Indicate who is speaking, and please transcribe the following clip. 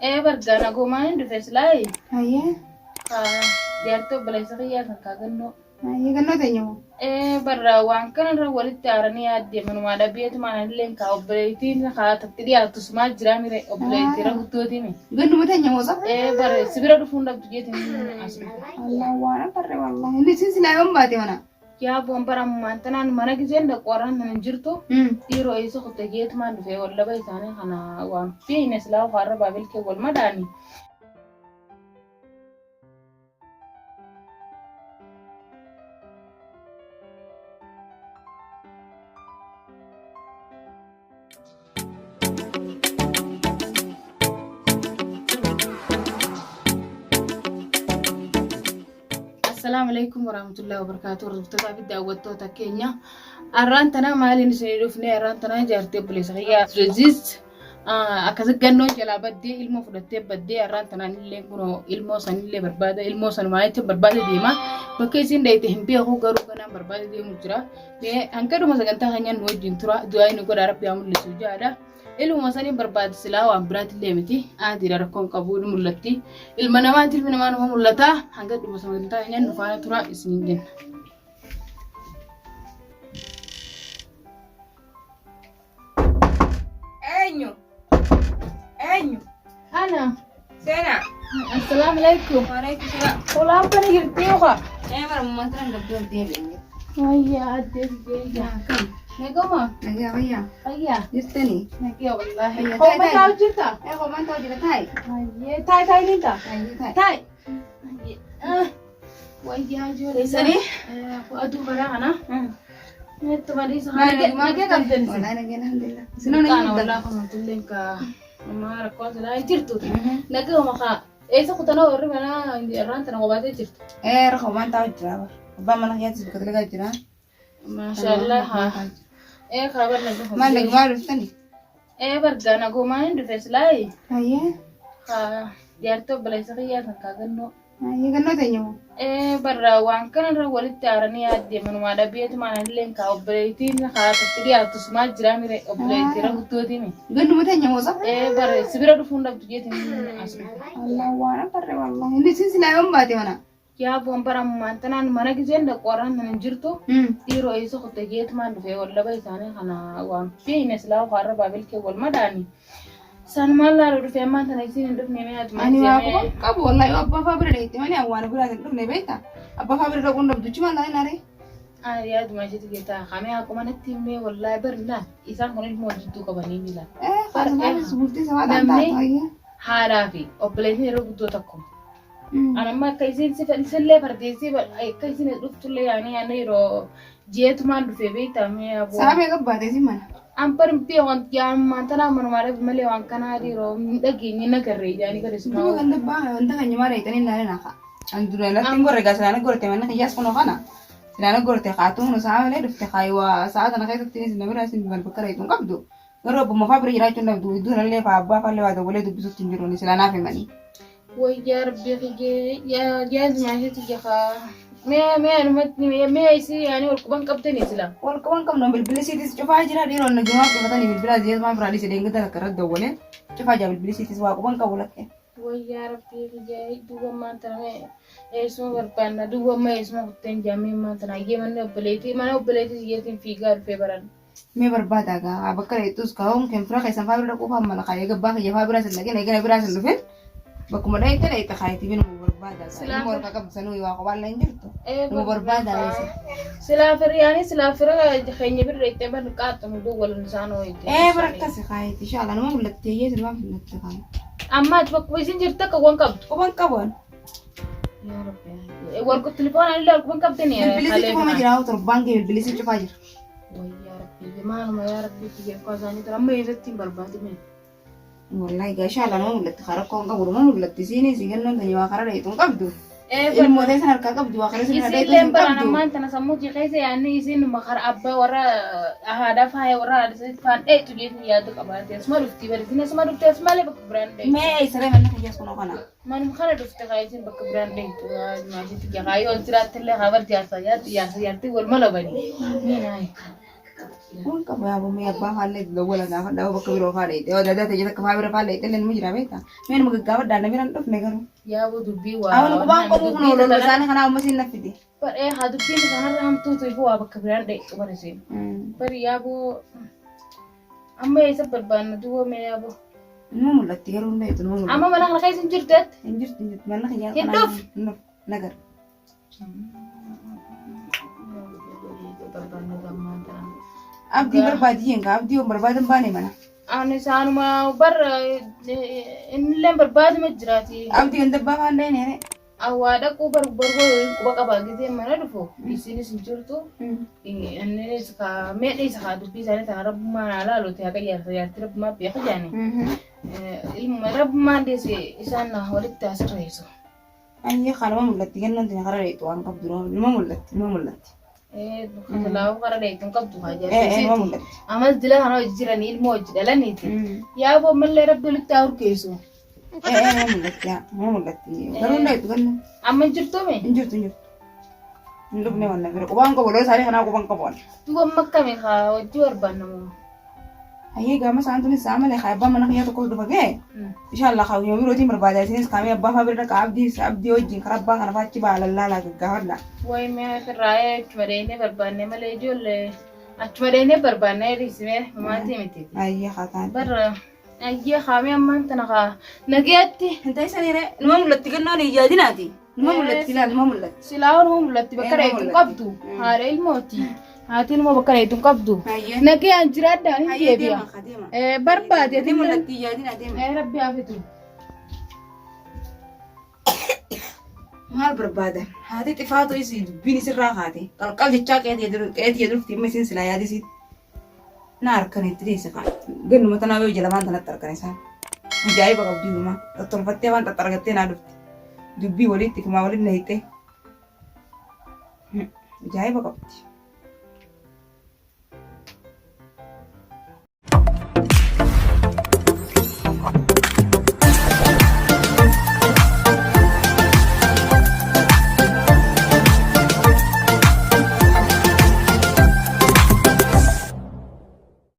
Speaker 1: Ee bargaa nagoomaan hin dhufe silaayi.
Speaker 2: Hayyee.
Speaker 1: Jaartii obboleessa kiyyaa kan kaagannoo.
Speaker 2: Hayyee gannoo teenya moo?
Speaker 1: Ee barraa waan kanarra walitti aaranii yaaddee manumaa dhabeetumaan anillee kaa obboleettiin kaa tatti dhiyaattu sumaa jiraa mire obboleettii irra guddootimi.
Speaker 2: Gannuma teenya moo sa?
Speaker 1: Ee bare sibira dhufuun dhabdu jeetiin as dhufe.
Speaker 2: Allah waan agarre wallahi. Inni isin silaa yoom baate mana?
Speaker 1: Yaa boon bara ammaan tanaan mana giseen dhaqu warraan tan hin jirtu dhiiroo eessa kutte jeetumaan dhufe wallaba isaanii kana waan fiine silaa waarra baabilkee wal madaani. Assalaamu alaikum warahmatullahi wabarakatuh. Hordoftoota fi daawwattoota keenya. Arraan tana maaliin isinii dhufne? Arraan tana jaartii obboleessa kiyyaa Resist akkasi gannoo jalaa baddee ilmoo fudhattee baddee arraan tanaan illee kunoo ilmoo sanillee barbaada ilmoo sanumaa jecha barbaada deema. Bakka isiin dhayite hin beeku garuu ganaan barbaada deemu jira. Mee hanqadhuma sagantaa keenyaan nu wajjin tura du'aa inni godhaa rabbi haa mul'isu jaadha. Ilmuma saniin barbaade silaa waan biraatillee miti. Aadiidha rakkoon qabu ni mul'atti. Ilma namaati ilmi namaa numa mul'ata. Hanga dhuma sagantaa keenyaan nu faana tura isiniin jenna.
Speaker 2: Eenyu? Eenyu?
Speaker 1: Ana.
Speaker 2: Seenaa.
Speaker 1: Assalaamu alaikum.
Speaker 2: Waalaikum salaam.
Speaker 1: Olaan bana jirti yookaan?
Speaker 2: Ee bara mummaan turan gabduu of deebi'e.
Speaker 1: Wayyaa addee biyya. Naguma.
Speaker 2: Nagaa wayyaa.
Speaker 1: Fayyaa.
Speaker 2: Jirtanii?
Speaker 1: Nagaa wallaahi.
Speaker 2: Fayyaa.
Speaker 1: Hooma taa'u jirta?
Speaker 2: Ee homaan ta'u jira taa'i.
Speaker 1: Hayyee taa'e taa'e ni ta'a.
Speaker 2: Hayyee taa'i.
Speaker 1: Taa'e. Wayyaa ijoollee.
Speaker 2: Sanii?
Speaker 1: Aduu baraa kana. Neettu maliisa
Speaker 2: Maal nagumaa
Speaker 1: Nagee qabdan isin.
Speaker 2: Wallaahi nageen alhamdulillah. Isinoo
Speaker 1: Qaana
Speaker 2: nageen
Speaker 1: wallaahi kunuutillee ka ammaa rakkoon silaa hin jirtu. Nagee homa kaa eessa kutanoo warri manaa irraan tana qobaatee jirtu.
Speaker 2: Ee rakkoo homaan ta'u jira bara. Abbaan mana kiyyaattis bakka dalagaa jira.
Speaker 1: Maashaallah haa. Ee kaa bar nagee
Speaker 2: Maal nagumaa dhuftanii?
Speaker 1: Ee bargaa nagoomaan hin dhufe silaayi.
Speaker 2: Hayyee.
Speaker 1: Haa jaartii obboleessa kiyyaa kan kaagannoo.
Speaker 2: Hayyee gannoo teenya moo?
Speaker 1: Ee barraa waan kanarra walitti aaranii yaaddee manumaa dhabeetumaan anillee kaa obboleettiin kaa tatti dhiyaattu sumaa jiraa mire obboleettii irra guddootimi.
Speaker 2: Gannuma teenya moo sa?
Speaker 1: Ee bare sibira dhufuun dhabdu jeetiin as dhufe.
Speaker 2: Allah waan agarre wallahi. Inni isin silaa yoom baate mana?
Speaker 1: Yaa boon bara ammaan tanaan mana giseen dhaqu warraan tan hin jirtu dhiiroo eessa kutte jeetumaan dhufe wallaba isaanii kana waan fiine silaa waarra baabilkee wal madaani. Sanumaan laaluu dhufe ammaan tana isiin hin dhufne mee ati
Speaker 2: Ani waa quban qabu wallahi yoo abbaa faa bira dheeyte malee ani waan biraa hin dhufne beekta. Abbaa faa bira dhaquun dhabduchi maal taa'in aree?
Speaker 1: Ani yaaduma isheetu keessaa kamee akkuma natti himee wallaahi bari laal isaan kun ilmoo wal jidduu qabanii ni laal.
Speaker 2: Eh kaasumaafis bultii sabaa ta'an
Speaker 1: Namni
Speaker 2: taatu hayyee.
Speaker 1: haadhaa fi obboleettiin yeroo guddoo tokkuma. Ani amma akka isiin sillee fardeessee akka isiin dhuftullee yaanii yaanii yeroo ji'eetumaan dhufee beektaa mee aboo.
Speaker 2: Sa'a meeqa baatee si mana?
Speaker 1: An bar hin beeku ammaan tanaa manumaa dhabe malee waan kanaa yeroo hin dhageenye nagarree jaanii gadi
Speaker 2: Duuba
Speaker 1: sumaa.
Speaker 2: ganda baa wanta kan nyamaa dheeytanii ilaalan haqa. An dura latti hin gorre gaa silaana gorte manni kiyyaas kunoo kana. Silaana gorte kaatuun kunoo sa'a malee dhufte kaayiwaa sa'a tana keessatti isin na bira isin bakka dheeytu hin qabdu. Garuu abbuma faa bira jiraachuu hin dhabdu. Iddoo sanallee faa abbaa faallee waa dawwalee dubbisuutti hin jiru. Silaa naaf himanii.
Speaker 1: Way yaa rabbii kiyyee yaa jaazmaa isheetu jahaa. Mee mee anumatti mee isii yaanii wal quban qabdanii sila.
Speaker 2: Wal quban qabnu bilbilli siitis cufaa jira dhiironni najumaa cufatanii bilbila jeesmaa biraa dhiise deengata takka irratti dawwalee cufaa jira bilbilli siitis waa quban qabu lakkee.
Speaker 1: Way yaa rabbii kiyyee duuba ammaan tana mee eessuma barbaanna duuba amma eessuma kutteen jaamee ammaan tana ayyee manni obboleetii mana obboleetii siyyeetiin fiigaa dhufee baran.
Speaker 2: Mee barbaadaa gaa bakka dheettus kaa'uun kan fira keessan faa bira dhaquu faa mala kaayee gabbaa kiyya faa bira sin dhaqin eegana biraa sin dhufin bakkuma dheette dheette kaayetii mee nama barbaadaa gaa
Speaker 1: Silaa
Speaker 2: ilmoo harka qabdu sanuu waa kophaan hin jirtu
Speaker 1: Ee
Speaker 2: nama barbaadaa leessa.
Speaker 1: Silaa firiyaanii silaa fira keenya bira dheettee bar qaaxxu nu wal isaan hooyite.
Speaker 2: Ee bara akkasi kaayetii inshallah nama mul'attee iyyee sinumaa mul'atte kaaye.
Speaker 1: Amma ati bakkuma isin jirtu akka waan qabdu.
Speaker 2: Quban qaban.
Speaker 1: Yaa Rabbi. Warqu telefoonaan illee quban qabdanii.
Speaker 2: Bilbilisi cufama jira torbaan kee bilbilisi cufaa jira.
Speaker 1: Way yaa Rabbi maaluma yaa Rabbi kiyya koo isaanii tura amma eessatti hin barbaadime.
Speaker 2: Wallahi gaa inshallah nama mul'atti karaa rakkoo hin qabu nama mul'atti isiinis gannoon tanya waa karaa dheetu hin qabdu.
Speaker 1: Ee
Speaker 2: Ilmootee san harkaa qabdi waa karaa sana dheetu
Speaker 1: Isiilleen
Speaker 2: hin
Speaker 1: baraan
Speaker 2: qabdu.
Speaker 1: ammaan tana sammuu kee keessa yaadni isiin makara abbaa warra haadhaa faaya warra haadha isaatti faan dheetu jeetiin yaadu qabaate asuma dhufti bari isin asuma dhufti asumalee bakka biraan dheetu.
Speaker 2: Mee saree manni kiyyaas kunoo kana.
Speaker 1: Manuma kana dhufte kaa isin bakka biraan dheeytu maasitti jahaa yoo jiraattillee haa bar jaarsa jaarti jaarsa jaartii wal mala bani. Mee naa.
Speaker 2: Waan qabu yaa bommee abbaa faallee dawwala gaafadhaa bakka biroo faallee yoo dadaa ta'e takka faa bira faallee illee nima jira beektaa. Mee nama gaggaafadhaa na biraan dhufne garuu.
Speaker 1: Yaaboo dubbii waa.
Speaker 2: Awwan qubaan qabu kun oololu isaanii kanaa amma siin naffiti.
Speaker 1: Badhee haa dubbiin kanarra hamtuutu ifu waa bakka biraan dheexxu barisiin. Bari yaaboo amma eessa barbaanna duwwa mee yaaboo.
Speaker 2: Nima mul'atti garuu hin dheexu nima mul'atti.
Speaker 1: Amma mana kana keessa hin jirtetti.
Speaker 2: Hin jirtu hin jirtu manna kiyyaa
Speaker 1: Hin dhufne.
Speaker 2: Hin dhufne nagar. Abdii barbaadi jeen kaa abdii yoon barbaadan baane mana.
Speaker 1: Ani isaanuma bar innillee barbaaduma jiraati.
Speaker 2: Abdii ganda abbaa faan dhayne re.
Speaker 1: Awwaa dhaquu bar barboo quba qabaa gisee mana dhufu isinis hin jirtu. Innis ka mee dhiisa haa dubbii isaanii tana rabbummaan haa laaluti haqa jaarsa jaartii rabbummaa beeka jaani. Ilma rabbummaan dhiisi isaan walitti haa sirreessu.
Speaker 2: Ayyee kanuma mul'atti gannoon tuni kara dheeyxu waan qabdu numa mul'atti numa mul'atti.
Speaker 1: Kalaafuu kara dheeyxu hin qabdu haa
Speaker 2: Ee
Speaker 1: jaartii
Speaker 2: numa
Speaker 1: isiiti.
Speaker 2: mul'atti.
Speaker 1: Amas dila kana hojii jiranii ilmoo hojii dhalaniiti. Yaaboo ammallee rabbi walitti haa urgeessu.
Speaker 2: Ee numa mul'atti yaa numa mul'atti garuu hin dheeyxu gannoon
Speaker 1: Amma hin jirtuumi?
Speaker 2: hin jirtu hin jirtu. Hin dhufne waan bira qubaan qabu lola isaanii kanaa qubaan qabu waan.
Speaker 1: Duuba amma akkami haa hojii barbaannamu.
Speaker 2: Hayyee gaama isaan tunis isaa malee haa abbaan mana kiyyaa tokkos dhufa ga'e. Inshallah haa yoo birootiin barbaada isinis kaamee abbaa faa bira dhaqa abdii abdii wajjin karaa abbaa kana faa achi ba'a lallaalaa gaggaafadha.
Speaker 1: Wayi mee ofirraa achuma dheenee barbaanne malee ijoollee achuma dheenee barbaanne dhiisnee maatii miti.
Speaker 2: Hayyee haa ta'an.
Speaker 1: Barra ayyee kaamee ammaan tana kaa nagayaatti.
Speaker 2: Hin ta'isan hiree numa mul'atti gannoon hin yaadinaati. Numa mul'atti ilaali numa mul'atti.
Speaker 1: Silaa numa mul'atti bakka
Speaker 2: Ee, numa
Speaker 1: dheetu hin
Speaker 2: mul'atti.
Speaker 1: qabdu. Haadha ilmooti. Haati ilmoo bakka dheetu hin qabdu.
Speaker 2: Hayyee.
Speaker 1: Nagayaan jiraadhaa hin
Speaker 2: Hayyee
Speaker 1: deebi'a.
Speaker 2: deema haa deema.
Speaker 1: Eh, Barbaade
Speaker 2: Ni mul'atti hin yaadinaa deema.
Speaker 1: Eh, Rabbi haa fitu.
Speaker 2: Maal barbaadan? Haati xifaatu isii dubbiin isirraa kaate. Qalqal jechaa qeetii jedhufti amma isin silaa yaadisiit. Na harkan itti dhiise kaa. Gannuma tanaa yoo ija lamaan tanatti harkan isaan. Ajaa'iba qabdi uumaa. Tottolfattee waan xaxxargattee naa dhufti. Dubbii walitti kumaa walitti na hiixee. Ajaa'iba qabdi.